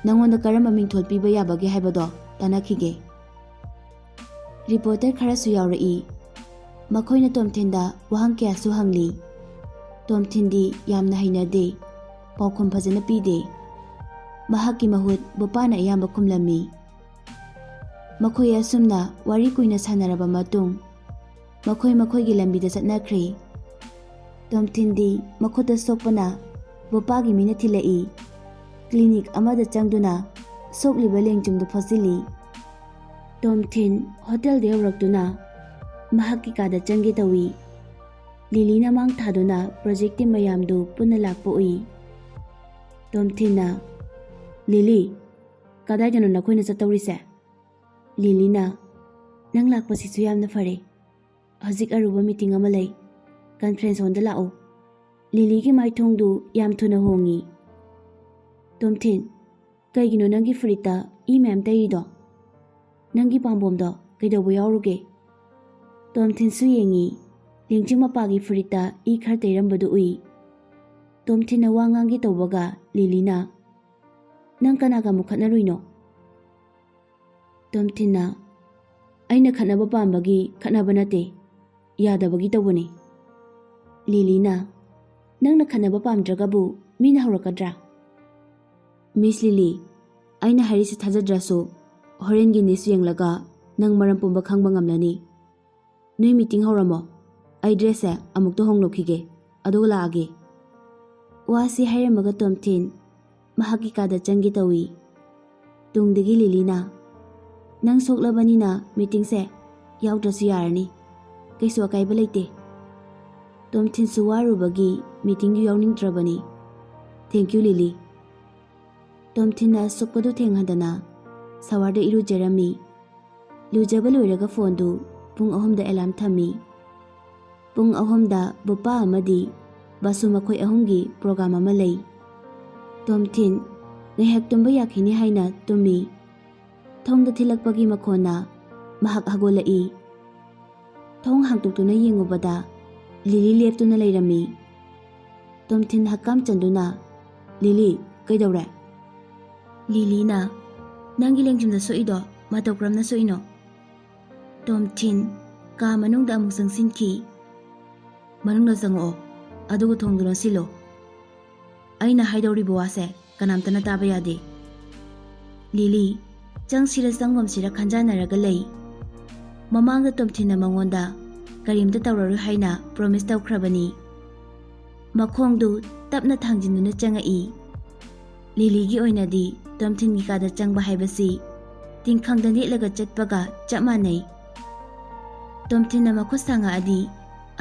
ꯅꯉꯣꯟꯗ ꯀꯔꯝꯕ ꯃꯤꯡꯊꯣꯜ ꯄꯤꯕ ꯌꯥꯕꯒꯦ ꯍꯥꯏꯕꯗꯣ ꯇꯥꯟꯅꯈꯤꯒꯦ꯫" ꯔꯤꯄꯣꯔꯇꯔ ꯈꯔꯁꯨ ꯌꯥꯎꯔꯛꯏ꯫ ꯃꯈꯣꯏꯅ ꯇꯣꯝꯊꯤꯟꯗ ꯋꯥꯍꯪ ꯀꯌꯥꯁꯨ ꯍꯪꯂꯤ꯫ ꯇꯣꯝꯊꯤꯟꯗꯤ ꯌꯥꯝꯅ ꯍꯩꯅꯗꯦ꯫ ꯄꯥꯎꯈꯨꯝ ꯐꯖꯅ ꯄꯤꯗꯦ꯫ ꯃꯍꯥꯛꯀꯤ ꯃꯍꯨꯠ ꯕꯣꯄꯥꯅ ꯑꯌꯥꯝꯕ ꯈꯨꯝꯂꯝꯃꯤ꯫ ꯃꯈꯣꯏ ꯑꯁꯨꯝꯅ ꯋꯥꯔꯤ ꯀꯨꯏꯅ ꯁꯥꯟꯅꯔꯕ ꯃꯇꯨꯡ, ꯃꯈꯣꯏ ꯃꯈꯣꯏꯒꯤ ꯂꯝꯕꯤꯗ ꯆꯠꯅꯈ꯭ꯔꯦ꯫ ꯇꯣꯝꯊꯤꯟꯗꯤ ꯃꯈꯨꯠꯇ ꯁꯣꯛꯄꯅ ꯕꯣꯄꯥꯒꯤ ꯃꯤꯅ ꯊꯤꯜꯂꯛꯏ꯫ ꯀ꯭ꯂꯤꯅꯤꯛ ꯑꯃꯗ ꯆꯪꯗꯨꯅ ꯁꯣꯛꯂꯤꯕ ꯂꯦꯡꯖꯨꯝꯗꯨ ꯐꯣꯠꯆꯤꯜꯂꯤ꯫ ꯇꯣꯝꯊꯤꯟ ꯍꯣꯇꯦꯜꯗ ꯌꯧꯔꯛꯇꯨꯅ ꯃꯍꯥꯛꯀꯤ ꯀꯥꯗ ꯆꯪꯒꯦ ꯇꯧꯏ꯫ ꯂꯤꯂꯤꯅ ꯃꯥꯡ ꯊꯥꯗꯨꯅ ꯄ꯭ꯔꯣꯖꯦꯛ ꯇꯤꯝ ꯃꯌꯥꯝꯗꯨ ꯄꯨꯟꯅ ꯂꯥꯛꯄ ꯎꯏ꯫ ꯇꯣꯝꯊꯤꯟꯅ, "ꯂꯤꯂꯤ, ꯀꯗꯥꯏꯗꯅꯣ ꯅꯈꯣꯏꯅ ꯆꯠꯇꯧꯔꯤꯁꯦ?" ꯂꯤꯂꯤꯅ, "ꯅꯪ ꯂꯥꯛꯄꯁꯤꯁꯨ ꯌꯥꯝꯅ ꯐꯔꯦ꯫ ꯍꯧꯖꯤꯛ ꯑꯔꯨꯕ ꯃꯤꯇꯤꯡ ꯑꯃ ꯂꯩ꯫ ꯀꯟꯐ꯭ꯔꯦꯟꯁ ꯍꯣꯜꯗ ꯂꯥꯛꯑꯣ꯫" ꯂꯤꯂꯤꯒꯤ ꯃꯥꯏꯊꯣꯡꯗꯨ ꯌꯥꯝ ꯊꯨꯅ ꯍꯣꯡꯉꯤ꯫ "ꯇꯣꯝꯊꯤꯟ, ꯀꯩꯒꯤꯅꯣ ꯅꯪꯒꯤ ꯐꯨꯔꯤꯠꯇ ꯏ ꯃꯌꯥꯝ ꯇꯩꯔꯤꯗꯣ? ꯅꯪꯒꯤ ꯄꯥꯝꯕꯣꯝꯗꯣ ꯀꯩꯗꯧꯕ ꯌꯥꯎꯔꯨꯒꯦ?" ꯇꯣꯝꯊꯤꯟꯁꯨ ꯌꯦꯡꯉꯤ꯫ ꯂꯦꯡꯖꯨꯝ ꯃꯄꯥꯒꯤ ꯐꯨꯔꯤꯠꯇ ꯏ ꯈꯔ ꯇꯩꯔꯝꯕꯗꯨ ꯎꯏ꯫ ꯇꯣꯝꯊꯤꯟꯅ ꯋꯥ ꯉꯥꯡꯒꯦ ꯇꯧꯕꯒ ꯂꯤꯂꯤꯅ, "ꯅꯪ ꯀꯅꯥꯒ ꯑꯃꯨꯛ ꯈꯠꯅꯔꯨꯏꯅꯣ?" ꯇꯣꯝꯊꯤꯟꯅ, "ꯑꯩꯅ ꯈꯠꯅꯕ ꯄꯥꯝꯕꯒꯤ ꯈꯠꯅꯕ ꯅꯠꯇꯦ, ꯌꯥꯗꯕꯒꯤ ꯇꯧꯕꯅꯤ꯫" ꯂꯤꯂꯤꯅ, "ꯅꯪꯅ ꯈꯠꯅꯕ ꯄꯥꯝꯗ꯭ꯔꯒꯕꯨ ꯃꯤꯅ ꯍꯧꯔꯛꯀꯗ꯭ꯔꯥ?" "ꯃꯤꯁ ꯂꯤꯂꯤ, ꯑꯩꯅ ꯍꯥꯏꯔꯤꯁꯤ ꯊꯥꯖꯗ꯭ꯔꯁꯨ ꯍꯣꯔꯦꯟꯒꯤ ꯅ꯭ꯌꯨꯁ ꯌꯦꯡꯂꯒ ꯅꯪ ꯃꯔꯝ ꯄꯨꯝꯕ ꯈꯪꯕ ꯉꯝꯂꯅꯤ꯫ ꯅꯣꯏ ꯃꯤꯇꯤꯡ ꯍꯧꯔꯝꯃꯣ꯫ ꯑꯩ ꯗ꯭ꯔꯦꯁꯁꯦ ꯑꯃꯨꯛꯇ ꯍꯣꯡꯗꯣꯛꯈꯤꯒꯦ, ꯑꯗꯨꯒ ꯂꯥꯛꯑꯒꯦ꯫" ꯋꯥꯁꯤ ꯍꯥꯏꯔꯝꯃꯒ ꯇꯣꯝꯊꯤꯟ ꯃꯍꯥꯛꯀꯤ ꯀꯥꯗ ꯆꯪꯒꯦ ꯇꯧꯏ꯫ ꯇꯨꯡꯗꯒꯤ ꯂꯤꯂꯤꯅ, "ꯅꯪ ꯁꯣꯛꯂꯕꯅꯤꯅ ꯃꯤꯇꯤꯡꯁꯦ ꯌꯥꯎꯗ꯭ꯔꯁꯨ ꯌꯥꯔꯅꯤ꯫ ꯀꯩꯁꯨ ꯑꯀꯥꯏꯕ ꯂꯩꯇꯦ꯫ ꯇꯣꯝꯊꯤꯟꯁꯨ ꯋꯥꯔꯨꯕꯒꯤ ꯃꯤꯇꯤꯡꯗꯨ ꯌꯥꯎꯅꯤꯡꯗ꯭ꯔꯕꯅꯤ꯫ "Thank you, ꯂꯤꯂꯤ꯫" ꯇꯣꯝꯊꯤꯟꯅ ꯁꯣꯞꯀꯗꯨ ꯊꯦꯡꯍꯟꯗꯅ ꯁꯥꯋꯔꯗ ꯏꯔꯨꯖꯔꯝꯃꯤ꯫ ꯂꯨꯖꯕ ꯂꯣꯏꯔꯒ ꯐꯣꯟꯗꯨ ꯄꯨꯡ ꯑꯍꯨꯝꯗ ꯑꯦꯂꯥꯔꯝ ꯊꯝꯃꯤ꯫ ꯄꯨꯡ ꯑꯍꯨꯝꯗ ꯕꯣꯄꯥ ꯑꯃꯗꯤ ꯕꯥꯁꯨ ꯃꯈꯣꯏ ꯑꯍꯨꯝꯒꯤ ꯄ꯭ꯔꯣꯒ꯭ꯔꯥꯝ ꯑꯃ ꯂꯩ꯫ ꯇꯣꯝꯊꯤꯟ ꯉꯥꯏꯍꯥꯛ ꯇꯨꯝꯕ ꯌꯥꯈꯤꯅꯤ ꯍꯥꯏꯅ ꯇꯨꯝꯃꯤ꯫ ꯊꯣꯡꯗ ꯊꯤꯜꯂꯛꯄꯒꯤ ꯃꯈꯣꯟꯅ ꯃꯍꯥꯛ ꯍꯧꯒꯠꯂꯛꯏ꯫ ꯊꯣꯡ ꯍꯥꯡꯗꯣꯛꯇꯨꯅ ꯌꯦꯡꯉꯨꯕꯗ ꯂꯤꯂꯤ ꯂꯦꯞꯇꯨꯅ ꯂꯩꯔꯝꯃꯤ꯫ ꯇꯣꯝꯊꯤꯟ ꯍꯛꯀꯥꯝ ꯆꯟꯗꯨꯅ, "ꯂꯤꯂꯤ, ꯀꯩꯗꯧꯔꯦ?" ꯂꯤꯂꯤꯅ, "ꯅꯪꯒꯤ ꯂꯦꯡꯖꯨꯝꯗ ꯁꯣꯛꯏꯗꯣ ꯃꯇꯧ ꯀꯔꯝꯅ ꯁꯣꯛꯏꯅꯣ?" ꯇꯣꯝꯊꯤꯟ ꯀꯥ ꯃꯅꯨꯡꯗ ꯑꯃꯨꯛ ꯆꯪꯁꯤꯟꯈꯤ꯫ "ꯃꯅꯨꯡꯗ ꯆꯪꯉꯛꯑꯣ, ꯑꯗꯨꯒ ꯊꯣꯡꯗꯨ ꯂꯣꯟꯁꯤꯜꯂꯣ꯫ ꯑꯩꯅ ꯍꯥꯏꯗꯧꯔꯤꯕ ꯋꯥꯁꯦ ꯀꯅꯥꯝꯇꯅ ꯇꯥꯕ ꯌꯥꯗꯦ꯫" ꯂꯤꯂꯤ ꯆꯪꯁꯤꯔ ꯆꯪꯒꯨꯝꯁꯤꯔ ꯈꯟꯖꯥꯟꯅꯔꯒ ꯂꯩ꯫ ꯃꯃꯥꯡꯗ ꯇꯣꯝꯊꯤꯟꯅ ꯃꯉꯣꯟꯗ ꯀꯔꯤꯝꯇ ꯇꯧꯔꯔꯣꯏ ꯍꯥꯏꯅ ꯄ꯭ꯔꯣꯃꯤꯁ ꯇꯧꯈ꯭ꯔꯕꯅꯤ꯫ ꯃꯈꯣꯡꯗꯨ ꯇꯞꯅ ꯊꯥꯡꯖꯤꯟꯗꯨꯅ ꯆꯪꯉꯛꯏ꯫ ꯂꯤꯂꯤꯒꯤ ꯑꯣꯏꯅꯗꯤ ꯇꯣꯝꯊꯤꯟꯒꯤ ꯀꯥꯗ ꯆꯪꯕ ꯍꯥꯏꯕꯁꯤ ꯇꯤꯡꯈꯪꯗ ꯅꯦꯠꯂꯒ ꯆꯠꯄꯒ ꯆꯞ ꯃꯥꯟꯅꯩ꯫ ꯇꯣꯝꯊꯤꯟꯅ ꯃꯈꯨꯠ ꯁꯥꯡꯉꯛꯑꯗꯤ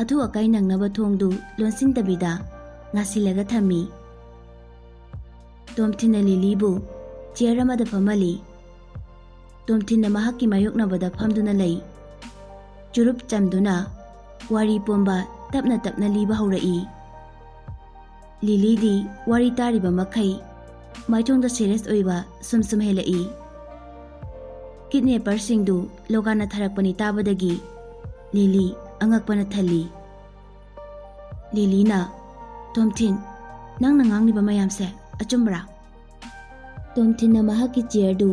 ꯑꯊꯨ ꯑꯀꯥꯏ ꯅꯪꯅꯕ ꯊꯣꯡꯗꯨ ꯂꯣꯟꯁꯤꯟꯗꯕꯤꯗ ꯉꯥꯁꯤꯜꯂꯒ ꯊꯝꯃꯤ꯫ ꯇꯣꯝꯊꯤꯟꯅ ꯂꯤꯂꯤꯕꯨ ꯆꯤꯌꯔ ꯑꯃꯗ ꯐꯝꯍꯜꯂꯤ꯫ ꯇꯣꯝꯊꯤꯟꯅ ꯃꯍꯥꯛꯀꯤ ꯃꯥꯌꯣꯛꯅꯕꯗ ꯐꯝꯗꯨꯅ ꯂꯩ꯫ ꯆꯨꯔꯨꯞ ꯆꯝꯗꯨꯅ ꯋꯥꯔꯤ ꯄꯨꯝꯕ ꯇꯞꯅ ꯇꯞꯅ ꯂꯤꯕ ꯍꯧꯔꯛꯏ꯫ ꯂꯤꯂꯤꯗꯤ ꯋꯥꯔꯤ ꯇꯥꯔꯤꯕ ꯃꯈꯩ ꯃꯥꯏꯊꯣꯡꯗ ꯁꯤꯔꯤꯌꯁ ꯑꯣꯏꯕ ꯁꯨꯝ ꯁꯨꯝ ꯍꯦꯜꯂꯛꯏ꯫ ꯀꯤꯗꯅꯦꯄꯔꯁꯤꯡꯗꯨ ꯂꯣꯒꯥꯟꯅ ꯊꯥꯔꯛꯄꯅꯤ ꯇꯥꯕꯗꯒꯤ ꯂꯤꯂꯤ ꯑꯉꯛꯄꯅ ꯊꯜꯂꯤ꯫ ꯂꯤꯂꯤꯅ, "ꯇꯣꯝꯊꯤꯟ, ꯅꯪꯅ ꯉꯥꯡꯂꯤꯕ ꯃꯌꯥꯝꯁꯦ ꯑꯆꯨꯝꯕꯔꯥ?" ꯇꯣꯝꯊꯤꯟꯅ ꯃꯍꯥꯛꯀꯤ ꯆꯤꯌꯔꯗꯨ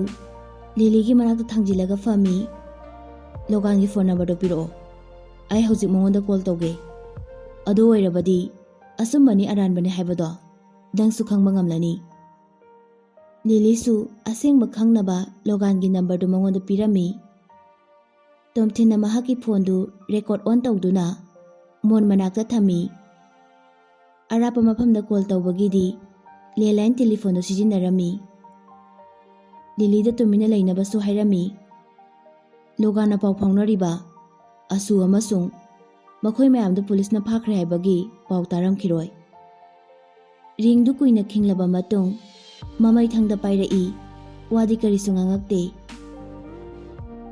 ꯂꯤꯂꯤꯒꯤ ꯃꯅꯥꯛꯇ ꯊꯥꯡꯖꯤꯜꯂꯒ ꯐꯝꯃꯤ꯫ "ꯂꯣꯒꯥꯟꯒꯤ ꯐꯣꯟ ꯅꯝꯕꯔꯗꯨ ꯄꯤꯔꯛꯑꯣ꯫ ꯑꯩ ꯍꯧꯖꯤꯛ ꯃꯉꯣꯟꯗ ꯀꯣꯜ ꯇꯧꯒꯦ꯫ ꯑꯗꯨ ꯑꯣꯏꯔꯕꯗꯤ ꯑꯆꯨꯝꯕꯅꯤ ꯑꯔꯥꯟꯕꯅꯤ ꯍꯥꯏꯕꯗꯣ ꯅꯪꯁꯨ ꯈꯪꯕ ꯉꯝꯂꯅꯤ꯫" ꯂꯤꯂꯤꯁꯨ ꯑꯁꯦꯡꯕ ꯈꯪꯅꯕ ꯂꯣꯒꯥꯟꯒꯤ ꯅꯝꯕꯔꯗꯨ ꯃꯉꯣꯟꯗ ꯄꯤꯔꯝꯃꯤ꯫ ꯇꯣꯝꯊꯤꯟꯅ ꯃꯍꯥꯛꯀꯤ ꯐꯣꯟꯗꯨ ꯔꯦꯀꯣꯔꯗ ꯑꯣꯟ ꯇꯧꯗꯨꯅ ꯃꯣꯟ ꯃꯅꯥꯛꯇ ꯊꯝꯃꯤ꯫ ꯑꯔꯥꯞꯄ ꯃꯐꯝꯗ ꯀꯣꯜ ꯇꯧꯕꯒꯤꯗꯤ ꯂꯦꯟꯂꯥꯏꯟ ꯇꯦꯂꯤꯐꯣꯟꯗꯨ ꯁꯤꯖꯤꯟꯅꯔꯝꯃꯤ꯫ ꯂꯤꯂꯤꯗ ꯇꯨꯃꯤꯟꯅ ꯂꯩꯅꯕꯁꯨ ꯍꯥꯏꯔꯝꯃꯤ꯫ ꯂꯣꯒꯥꯟꯅ ꯄꯥꯎ ꯐꯥꯎꯅꯔꯤꯕ ꯑꯁꯨ ꯑꯃꯁꯨꯡ ꯃꯈꯣꯏ ꯃꯌꯥꯝꯗꯨ ꯄꯨꯂꯤꯁꯅ ꯐꯥꯈ꯭ꯔꯦ ꯍꯥꯏꯕꯒꯤ ꯄꯥꯎ ꯇꯥꯔꯝꯈꯤꯔꯣꯏ꯫ ꯔꯤꯡꯗꯨ ꯀꯨꯏꯅ ꯈꯤꯡꯂꯕ ꯃꯇꯨꯡ ꯃꯃꯩ ꯊꯪꯗ ꯄꯥꯏꯔꯛꯏ꯫ ꯋꯥꯗꯤ ꯀꯔꯤꯁꯨ ꯉꯥꯡꯉꯛꯇꯦ꯫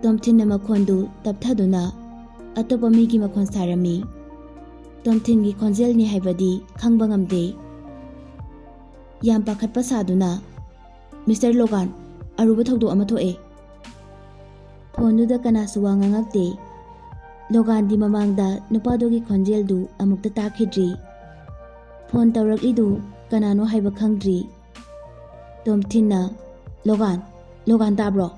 ꯇꯣꯝꯊꯤꯟꯅ ꯃꯈꯣꯟꯗꯨ ꯇꯞꯊꯗꯨꯅ ꯑꯇꯣꯞꯄ ꯃꯤꯒꯤ ꯃꯈꯣꯟ ꯁꯥꯔꯝꯃꯤ꯫ ꯇꯣꯝꯊꯤꯟꯒꯤ ꯈꯣꯟꯖꯦꯜꯅꯤ ꯍꯥꯏꯕꯗꯤ ꯈꯪꯕ ꯉꯝꯗꯦ꯫ ꯌꯥꯝ ꯄꯥꯈꯠꯄ ꯁꯥꯗꯨꯅ, "ꯃꯤꯁꯇꯔ ꯂꯣꯒꯥꯟ, ꯑꯔꯨꯕ ꯊꯧꯗꯣꯛ ꯑꯃ ꯊꯣꯛꯑꯦ꯫" ꯐꯣꯟꯗꯨꯗ ꯀꯅꯥꯁꯨ ꯋꯥ ꯉꯥꯡꯉꯛꯇꯦ꯫ ꯂꯣꯒꯥꯟꯗꯤ ꯃꯃꯥꯡꯗ ꯅꯨꯄꯥꯗꯨꯒꯤ ꯈꯣꯟꯖꯦꯜꯗꯨ ꯑꯃꯨꯛꯇ ꯇꯥꯈꯤꯗ꯭ꯔꯤ꯫ ꯐꯣꯟ ꯇꯧꯔꯛꯂꯤꯗꯨ ꯀꯅꯥꯅꯣ ꯍꯥꯏꯕ ꯈꯪꯗ꯭ꯔꯤ꯫ ꯇꯣꯝꯊꯤꯟꯅ, "ꯂꯣꯒꯥꯟ, ꯂꯣꯒꯥꯟ ꯇꯥꯕ꯭ꯔꯣ?"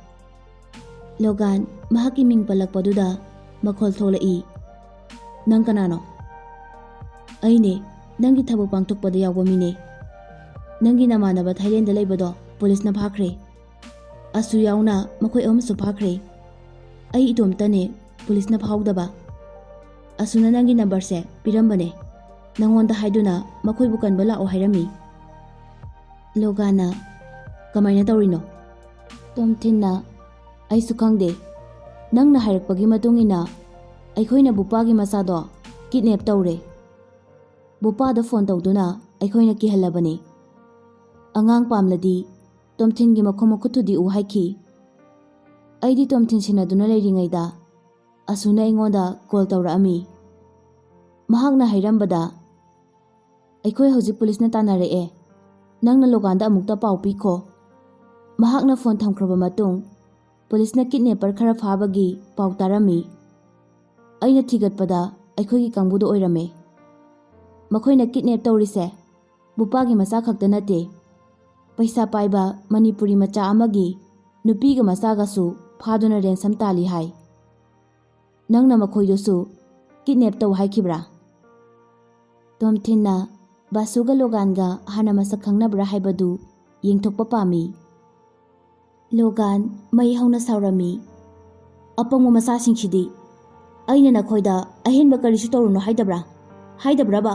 ꯂꯣꯒꯥꯟ ꯃꯍꯥꯛꯀꯤ ꯃꯤꯡ ꯄꯜꯂꯛꯄꯗꯨꯗ ꯃꯈꯣꯜ ꯊꯣꯛꯂꯛꯏ꯫ "ꯅꯪ ꯀꯅꯥꯅꯣ?" "ꯑꯩꯅꯦ, ꯅꯪꯒꯤ ꯊꯕꯛ ꯄꯥꯡꯊꯣꯛꯄꯗ ꯌꯥꯎꯕ ꯃꯤꯅꯦ꯫ ꯅꯪꯒꯤ ꯅꯃꯥꯟꯅꯕ ꯊꯥꯏꯂꯦꯟꯗ ꯂꯩꯕꯗꯣ ꯄꯨꯂꯤꯁꯅ ꯐꯥꯈ꯭ꯔꯦ꯫ ꯑꯁꯨ ꯌꯥꯎꯅ ꯃꯈꯣꯏ ꯑꯍꯨꯝꯁꯨ ꯐꯥꯈ꯭ꯔꯦ꯫ ꯑꯩ ꯏꯇꯣꯝꯇꯅꯦ ꯄꯨꯂꯤꯁꯅ ꯐꯥꯍꯧꯗꯕ꯫ ꯑꯁꯨꯅ ꯅꯪꯒꯤ ꯅꯝꯕꯔꯁꯦ ꯄꯤꯔꯝꯕꯅꯦ꯫ ꯅꯪꯉꯣꯟꯗ ꯍꯥꯏꯗꯨꯅ ꯃꯈꯣꯏꯕꯨ ꯀꯟꯕ ꯂꯥꯛꯑꯣ ꯍꯥꯏꯔꯝꯃꯤ꯫" ꯂꯣꯒꯥꯟꯅ, "ꯀꯃꯥꯏꯅ ꯇꯧꯔꯤꯅꯣ?" ꯇꯣꯝꯊꯤꯟꯅ, "ꯑꯩꯁꯨ ꯈꯪꯗꯦ꯫ ꯅꯪꯅ ꯍꯥꯏꯔꯛꯄꯒꯤ ꯃꯇꯨꯡ ꯏꯟꯅ ꯑꯩꯈꯣꯏꯅ ꯕꯨꯄꯥꯒꯤ ꯃꯆꯥꯗꯣ ꯀꯤꯗꯅꯦꯞ ꯇꯧꯔꯦ꯫ ꯕꯨꯄꯥꯗ ꯐꯣꯟ ꯇꯧꯗꯨꯅ ꯑꯩꯈꯣꯏꯅ ꯀꯤꯍꯜꯂꯕꯅꯤ꯫ ꯑꯉꯥꯡ ꯄꯥꯝꯂꯗꯤ ꯇꯣꯝꯊꯤꯟꯒꯤ ꯃꯈꯣꯡ ꯃꯈꯨꯠꯇꯨꯗꯤ ꯎ ꯍꯥꯏꯈꯤ꯫ ꯑꯩꯗꯤ ꯇꯣꯝꯊꯤꯟ ꯁꯤꯟꯅꯗꯨꯅ ꯂꯩꯔꯤꯉꯩꯗ ꯑꯁꯨꯅ ꯑꯩꯉꯣꯟꯗ ꯀꯣꯜ ꯇꯧꯔꯛꯑꯝꯃꯤ꯫ ꯃꯍꯥꯛꯅ ꯍꯥꯏꯔꯝꯕꯗ, 'ꯑꯩꯈꯣꯏ ꯍꯧꯖꯤꯛ ꯄꯨꯂꯤꯁꯅ ꯇꯥꯟꯅꯔꯛꯑꯦ꯫ ꯅꯪꯅ ꯂꯣꯒꯥꯟꯗ ꯑꯃꯨꯛꯇ ꯄꯥꯎ ꯄꯤꯈꯣ꯫ ꯃꯍꯥꯛꯅ ꯐꯣꯟ ꯊꯝꯈ꯭ꯔꯕ ꯃꯇꯨꯡ ꯄꯨꯂꯤꯁꯅ ꯀꯤꯗꯅꯦꯄꯔ ꯈꯔ ꯐꯥꯕꯒꯤ ꯄꯥꯎ ꯇꯥꯔꯝꯃꯤ꯫ ꯑꯩꯅ ꯊꯤꯒꯠꯄꯗ ꯑꯩꯈꯣꯏꯒꯤ ꯀꯥꯡꯕꯨꯗ ꯑꯣꯏꯔꯝꯃꯦ꯫ ꯃꯈꯣꯏꯅ ꯀꯤꯗꯅꯦꯞ ꯇꯧꯔꯤꯁꯦ ꯕꯨꯄꯥꯒꯤ ꯃꯆꯥ ꯈꯛꯇ ꯅꯠꯇꯦ꯫ ꯄꯩꯁꯥ ꯄꯥꯏꯕ ꯃꯅꯤꯄꯨꯔꯤ ꯃꯆꯥ ꯑꯃꯒꯤ ꯅꯨꯄꯤꯒ ꯃꯆꯥꯒꯁꯨ ꯐꯥꯗꯨꯅ ꯔꯦꯟꯁꯝ ꯇꯥꯜꯂꯤ ꯍꯥꯏ꯫ ꯅꯪꯅ ꯃꯈꯣꯏꯗꯨꯁꯨ ꯀꯤꯗꯅꯦꯞ ꯇꯧ ꯍꯥꯏꯈꯤꯕ꯭ꯔꯥ?" ꯇꯣꯝꯊꯤꯟꯅ ꯕꯥꯁꯨꯒ ꯂꯣꯒꯥꯟꯒ ꯍꯥꯟꯅ ꯃꯁꯛ ꯈꯪꯅꯕ꯭ꯔꯥ ꯍꯥꯏꯕꯗꯨ ꯌꯦꯡꯊꯣꯛꯄ ꯄꯥꯝꯃꯤ꯫ ꯂꯣꯒꯥꯟ ꯃꯩ ꯍꯧꯅ ꯁꯥꯎꯔꯝꯃꯤ꯫ "ꯑꯄꯪꯕ ꯃꯆꯥꯁꯤꯡꯁꯤꯗꯤ! ꯑꯩꯅ ꯅꯈꯣꯏꯗ ꯑꯍꯦꯟꯕ ꯀꯔꯤꯁꯨ ꯇꯧꯔꯨꯅꯨ ꯍꯥꯏꯗꯕ꯭ꯔꯥ? ꯍꯥꯏꯗꯕ꯭ꯔꯕ?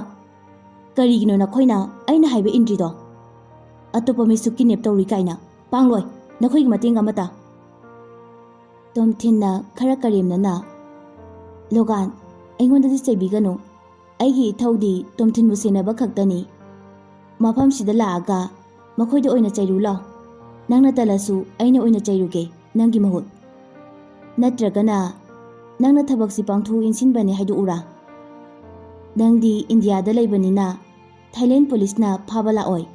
ꯀꯔꯤꯒꯤꯅꯣ ꯅꯈꯣꯏꯅ ꯑꯩꯅ ꯍꯥꯏꯕ ꯏꯟꯗ꯭ꯔꯤꯗꯣ? ꯑꯇꯣꯞꯄ ꯃꯤꯁꯨ ꯀꯤꯗꯅꯦꯞ ꯇꯧꯔꯤ ꯀꯥꯏꯅ꯫ ꯄꯥꯡꯂꯣꯏ, ꯅꯈꯣꯏꯒꯤ ꯃꯇꯦꯡ ꯑꯃꯇ!" ꯇꯣꯝꯊꯤꯟꯅ ꯈꯔ ꯀꯔꯦꯝꯅꯅ, "ꯂꯣꯒꯥꯟ, ꯑꯩꯉꯣꯟꯗꯗꯤ ꯆꯩꯕꯤꯒꯅꯨ꯫ ꯑꯩꯒꯤ ꯏꯊꯧꯗꯤ ꯇꯣꯝꯊꯤꯟꯕꯨ ꯁꯦꯟꯅꯕ ꯈꯛꯇꯅꯤ꯫ ꯃꯐꯝꯁꯤꯗ ꯂꯥꯛꯑꯒ ꯃꯈꯣꯏꯗ ꯑꯣꯏꯅ ꯆꯩꯔꯨ ꯂꯥꯎ꯫ ꯅꯪꯅ ꯇꯜꯂꯁꯨ ꯑꯩꯅ ꯑꯣꯏꯅ ꯆꯩꯔꯨꯒꯦ ꯅꯪꯒꯤ ꯃꯍꯨꯠ꯫ ꯅꯠꯇ꯭ꯔꯒꯅ ꯅꯪꯅ ꯊꯕꯛꯁꯤ ꯄꯥꯡꯊꯣꯛ ꯏꯟꯁꯤꯟꯕꯅꯦ ꯍꯥꯏꯗꯣꯛꯎꯔꯥ? ꯅꯪꯗꯤ ꯏꯟꯗꯤꯌꯥꯗ ꯂꯩꯕꯅꯤꯅ ꯊꯥꯏꯂꯦꯟ ꯄꯨꯂꯤꯁꯅ ꯐꯥꯕ ꯂꯥꯛꯑꯣꯏ꯫"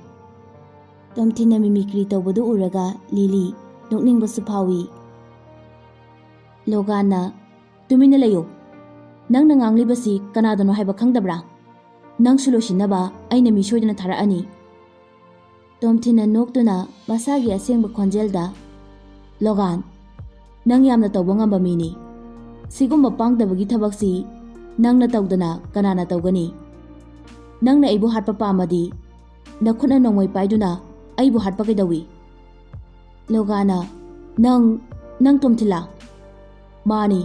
ꯇꯣꯝꯊꯤꯟꯅ ꯃꯤꯃꯤꯀ꯭ꯔꯤ ꯇꯧꯕꯗꯨ ꯎꯔꯒ ꯂꯤꯂꯤ ꯅꯣꯛꯅꯤꯡꯕꯁꯨ ꯐꯥꯎꯏ꯫ ꯂꯣꯒꯥꯟꯅ, "ꯇꯨꯃꯤꯟꯅ ꯂꯩꯌꯨ꯫ ꯅꯪꯅ ꯉꯥꯡꯂꯤꯕꯁꯤ ꯀꯅꯥꯗꯅꯣ ꯍꯥꯏꯕ ꯈꯪꯗꯕ꯭ꯔꯥ? ꯅꯪꯁꯨ ꯂꯣꯏꯁꯤꯟꯅꯕ ꯑꯩꯅ ꯃꯤ ꯁꯣꯏꯗꯅ ꯊꯥꯔꯛꯑꯅꯤ꯫" ꯇꯣꯝꯊꯤꯟꯅ ꯅꯣꯛꯇꯨꯅ ꯃꯁꯥꯒꯤ ꯑꯁꯦꯡꯕ ꯈꯣꯟꯖꯦꯜꯗ, "ꯂꯣꯒꯥꯟ, ꯅꯪ ꯌꯥꯝꯅ ꯇꯧꯕ ꯉꯝꯕ ꯃꯤꯅꯤ꯫ ꯁꯤꯒꯨꯝꯕ ꯄꯥꯡꯗꯕꯒꯤ ꯊꯕꯛꯁꯤ ꯅꯪꯅ ꯇꯧꯗꯅ ꯀꯅꯥꯅ ꯇꯧꯒꯅꯤ? ꯅꯪꯅ ꯑꯩꯕꯨ ꯍꯥꯠꯄ ꯄꯥꯝꯃꯗꯤ ꯅꯈꯨꯠꯅ ꯅꯣꯡꯃꯩ ꯄꯥꯏꯗꯨꯅ ꯑꯩꯕꯨ ꯍꯥꯠꯄ ꯀꯩꯗꯧꯏ?" ꯂꯣꯒꯥꯟꯅ, "ꯅꯪ, ꯅꯪ ꯇꯣꯝꯊꯤꯜꯂꯥ?" "ꯃꯥꯅꯤ꯫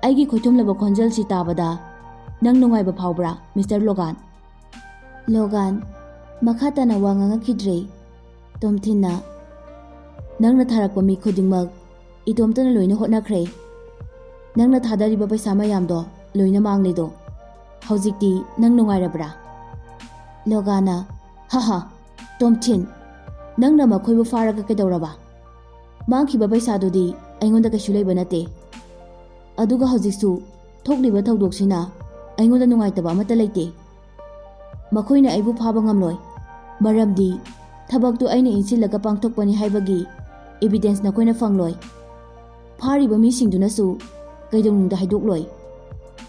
ꯑꯩꯒꯤ ꯈꯣꯏꯊꯨꯝꯂꯕ ꯈꯣꯟꯖꯦꯜꯁꯤ ꯇꯥꯕꯗ ꯅꯪ ꯅꯨꯡꯉꯥꯏꯕ ꯐꯥꯎꯕ꯭ꯔꯥ, ꯃꯤꯁꯇꯔ ꯂꯣꯒꯥꯟ?" ꯂꯣꯒꯥꯟ ꯃꯈꯥ ꯇꯥꯅ ꯋꯥ ꯉꯥꯡꯉꯛꯈꯤꯗ꯭ꯔꯦ꯫ ꯇꯣꯝꯊꯤꯟꯅ, "ꯅꯪꯅ ꯊꯥꯔꯛꯄ ꯃꯤ ꯈꯨꯗꯤꯡꯃꯛ ꯏꯇꯣꯝꯇꯅ ꯂꯣꯏꯅ ꯍꯣꯠꯅꯈ꯭ꯔꯦ꯫ ꯅꯪꯅ ꯊꯥꯗꯔꯤꯕ ꯄꯩꯁꯥ ꯃꯌꯥꯝꯗꯣ ꯂꯣꯏꯅ ꯃꯥꯡꯂꯦꯗꯣ꯫ ꯍꯧꯖꯤꯛꯇꯤ ꯅꯪ ꯅꯨꯡꯉꯥꯏꯔꯕ꯭ꯔꯥ?" ꯂꯣꯒꯥꯟꯅ, "ꯍꯥ ꯍꯥ, ꯇꯣꯝꯊꯤꯟ, ꯅꯪꯅ ꯃꯈꯣꯏꯕꯨ ꯐꯥꯔꯒ ꯀꯩꯗꯧꯔꯕ? ꯃꯥꯡꯈꯤꯕ ꯄꯩꯁꯥꯗꯨꯗꯤ ꯑꯩꯉꯣꯟꯗ ꯀꯩꯁꯨ ꯂꯩꯕ ꯅꯠꯇꯦ꯫ ꯑꯗꯨꯒ ꯍꯧꯖꯤꯛꯁꯨ ꯊꯣꯛꯂꯤꯕ ꯊꯧꯗꯣꯛꯁꯤꯅ ꯑꯩꯉꯣꯟꯗ ꯅꯨꯡꯉꯥꯏꯇꯕ ꯑꯃꯠꯇ ꯂꯩꯇꯦ꯫ ꯃꯈꯣꯏꯅ ꯑꯩꯕꯨ ꯐꯥꯕ ꯉꯝꯂꯣꯏ, ꯃꯔꯝꯗꯤ ꯊꯕꯛꯇꯨ ꯑꯩꯅ ꯏꯟꯁꯤꯜꯂꯒ ꯄꯥꯡꯊꯣꯛꯄꯅꯤ ꯍꯥꯏꯕꯒꯤ evidence ꯅꯈꯣꯏꯅ ꯐꯪꯂꯣꯏ꯫ ꯐꯥꯔꯤꯕ ꯃꯤꯁꯤꯡꯗꯨꯅꯁꯨ ꯀꯩꯗꯧꯅꯨꯡꯗ ꯍꯥꯏꯗꯣꯛꯂꯣꯏ꯫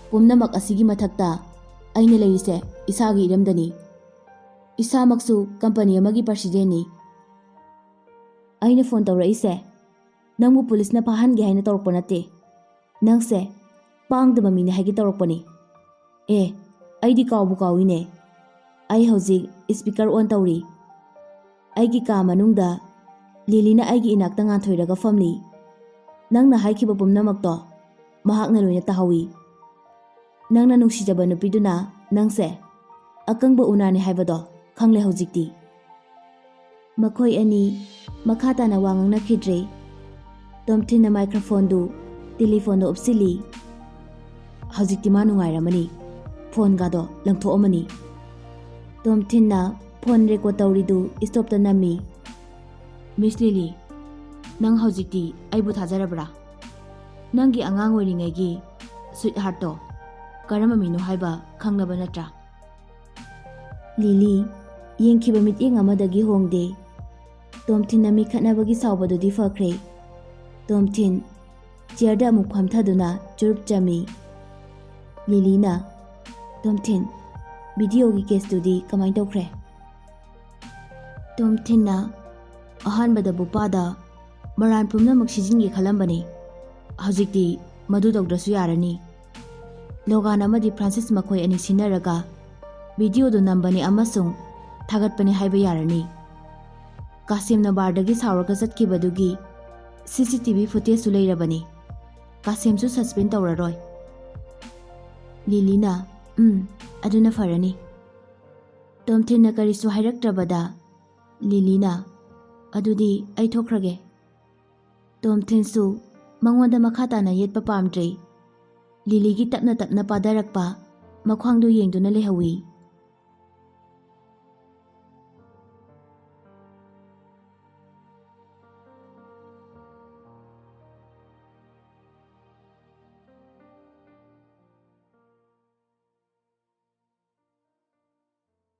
ꯄꯨꯝꯅꯃꯛ ꯑꯁꯤꯒꯤ ꯃꯊꯛꯇ ꯑꯩꯅ ꯂꯩꯔꯤꯁꯦ ꯏꯁꯥꯒꯤ ꯏꯔꯝꯗꯅꯤ꯫ ꯏꯁꯥꯃꯛꯁꯨ ꯀꯝꯄꯅꯤ ꯑꯃꯒꯤ ꯄ꯭ꯔꯁꯤꯗꯦꯟꯅꯤ꯫ ꯑꯩꯅ ꯐꯣꯟ ꯇꯧꯔꯛꯏꯁꯦ ꯅꯪꯕꯨ ꯄꯨꯂꯤꯁꯅ ꯐꯥꯍꯟꯒꯦ ꯍꯥꯏꯅ ꯇꯧꯔꯛꯄ ꯅꯠꯇꯦ꯫ ꯅꯪꯁꯦ ꯄꯥꯡꯗꯕ ꯃꯤꯅꯤ ꯍꯥꯏꯒꯦ ꯇꯧꯔꯛꯄꯅꯤ꯫ ꯑꯦ, ꯑꯩꯗꯤ ꯀꯥꯎꯕꯨ ꯀꯥꯎꯏꯅꯦ꯫ ꯑꯩ ꯍꯧꯖꯤꯛ speaker on ꯇꯧꯔꯤ꯫ ꯑꯩꯒꯤ ꯀꯥ ꯃꯅꯨꯡꯗ ꯂꯤꯂꯤꯅ ꯑꯩꯒꯤ ꯏꯅꯥꯛꯇ ꯉꯥꯟꯊꯣꯏꯔꯒ ꯐꯝꯂꯤ꯫ ꯅꯪꯅ ꯍꯥꯏꯈꯤꯕ ꯄꯨꯝꯅꯃꯛꯇꯣ ꯃꯍꯥꯛꯅ ꯂꯣꯏꯅ ꯇꯥꯍꯧꯏ꯫ ꯅꯪꯅ ꯅꯨꯡꯁꯤꯖꯕ ꯅꯨꯄꯤꯗꯨꯅ ꯅꯪꯁꯦ ꯑꯀꯪꯕ ꯎꯅꯥꯅꯤ ꯍꯥꯏꯕꯗꯣ ꯈꯪꯂꯦ ꯍꯧꯖꯤꯛꯇꯤ꯫" ꯃꯈꯣꯏ ꯑꯅꯤ ꯃꯈꯥ ꯇꯥꯅ ꯋꯥ ꯉꯥꯡꯅꯈꯤꯗ꯭ꯔꯦ꯫ ꯇꯣꯝꯊꯤꯟꯅ ꯃꯥꯏꯀ꯭ꯔꯣꯐꯣꯟꯗꯨ ꯇꯦꯂꯤꯐꯣꯟꯗ ꯎꯞꯁꯤꯜꯂꯤ꯫ ꯍꯧꯖꯤꯛꯇꯤ ꯃꯥ ꯅꯨꯡꯉꯥꯏꯔꯝꯃꯅꯤ꯫ ꯐꯣꯟꯒꯗꯣ ꯂꯪꯊꯣꯛꯑꯝꯃꯅꯤ꯫ ꯇꯣꯝꯊꯤꯟꯅ ꯐꯣꯟ ꯔꯦꯀꯣꯔꯗ ꯇꯧꯔꯤꯗꯨ ꯁ꯭ꯇꯣꯞꯇ ꯅꯝꯃꯤ꯫ "ꯃꯤꯁ ꯂꯤꯂꯤ, ꯅꯪ ꯍꯧꯖꯤꯛꯇꯤ ꯑꯩꯕꯨ ꯊꯥꯖꯔꯕ꯭ꯔꯥ? ꯅꯪꯒꯤ ꯑꯉꯥꯡ ꯑꯣꯏꯔꯤꯉꯩꯒꯤ ꯁ꯭ꯋꯤꯠ ꯍꯥꯔꯠꯇꯣ ꯀꯔꯝꯕ ꯃꯤꯅꯣ ꯍꯥꯏꯕ ꯈꯪꯂꯕ ꯅꯠꯇ꯭ꯔꯥ?" ꯂꯤꯂꯤ ꯌꯦꯡꯈꯤꯕ ꯃꯤꯠꯌꯦꯡ ꯑꯃꯗꯒꯤ ꯍꯣꯡꯗꯦ꯫ ꯇꯣꯝꯊꯤꯟꯅ ꯃꯤ ꯈꯠꯅꯕꯒꯤ ꯁꯥꯎꯕꯗꯨꯗꯤ ꯐꯈ꯭ꯔꯦ꯫ ꯇꯣꯝꯊꯤꯟ ꯆꯤꯌꯔꯗ ꯑꯃꯨꯛ ꯐꯝꯊꯗꯨꯅ ꯆꯨꯔꯨꯞ ꯆꯝꯃꯤ꯫ ꯂꯤꯂꯤꯅ, "ꯇꯣꯝꯊꯤꯟ, ꯚꯤꯗꯤꯑꯣꯒꯤ ꯀꯦꯁꯇꯨꯗꯤ ꯀꯃꯥꯏ ꯇꯧꯈ꯭ꯔꯦ?" ꯇꯣꯝꯊꯤꯟꯅ, "ꯑꯍꯥꯟꯕꯗ ꯕꯨꯄꯥꯗ ꯃꯔꯥꯟ ꯄꯨꯝꯅꯃꯛ ꯁꯤꯖꯤꯟꯒꯦ ꯈꯜꯂꯝꯕꯅꯤ꯫ ꯍꯧꯖꯤꯛꯇꯤ ꯃꯗꯨ ꯇꯧꯗ꯭ꯔꯁꯨ ꯌꯥꯔꯅꯤ꯫ ꯂꯣꯒꯥꯟ ꯑꯃꯗꯤ ꯐ꯭ꯔꯥꯟꯁꯤꯁ ꯃꯈꯣꯏ ꯑꯅꯤ ꯁꯤꯟꯅꯔꯒ ꯚꯤꯗꯤꯑꯣꯗꯨ ꯅꯝꯕꯅꯤ ꯑꯃꯁꯨꯡ ꯊꯥꯒꯠꯄꯅꯤ ꯍꯥꯏꯕ ꯌꯥꯔꯅꯤ꯫ ꯀꯥꯁꯤꯝꯅ ꯕꯥꯔꯗꯒꯤ ꯁꯥꯎꯔꯒ ꯆꯠꯈꯤꯕꯗꯨꯒꯤ ꯁꯤ ꯁꯤ ꯇꯤ ꯚꯤ ꯐꯨꯇꯦꯖꯁꯨ ꯂꯩꯔꯕꯅꯤ꯫ ꯀꯥꯁꯤꯝꯁꯨ ꯁꯁꯄꯦꯟ ꯇꯧꯔꯔꯣꯏ꯫" ꯂꯤꯂꯤꯅ, "ꯎꯝ, ꯑꯗꯨꯅ ꯐꯔꯅꯤ꯫" ꯇꯣꯝꯊꯤꯟꯅ ꯀꯔꯤꯁꯨ ꯍꯥꯏꯔꯛꯇ꯭ꯔꯕꯗ ꯂꯤꯂꯤꯅ, "ꯑꯗꯨꯗꯤ ꯑꯩ ꯊꯣꯛꯈ꯭ꯔꯒꯦ꯫" ꯇꯣꯝꯊꯤꯟꯁꯨ ꯃꯉꯣꯟꯗ ꯃꯈꯥ ꯇꯥꯅ ꯌꯦꯠꯄ ꯄꯥꯝꯗ꯭ꯔꯦ꯫ ꯂꯤꯂꯤꯒꯤ ꯇꯞꯅ ꯇꯞꯅ ꯄꯥꯗꯔꯛꯄ ꯃꯈ꯭ꯋꯥꯡꯗꯨ ꯌꯦꯡꯗꯨꯅ ꯂꯩꯍꯧꯏ꯫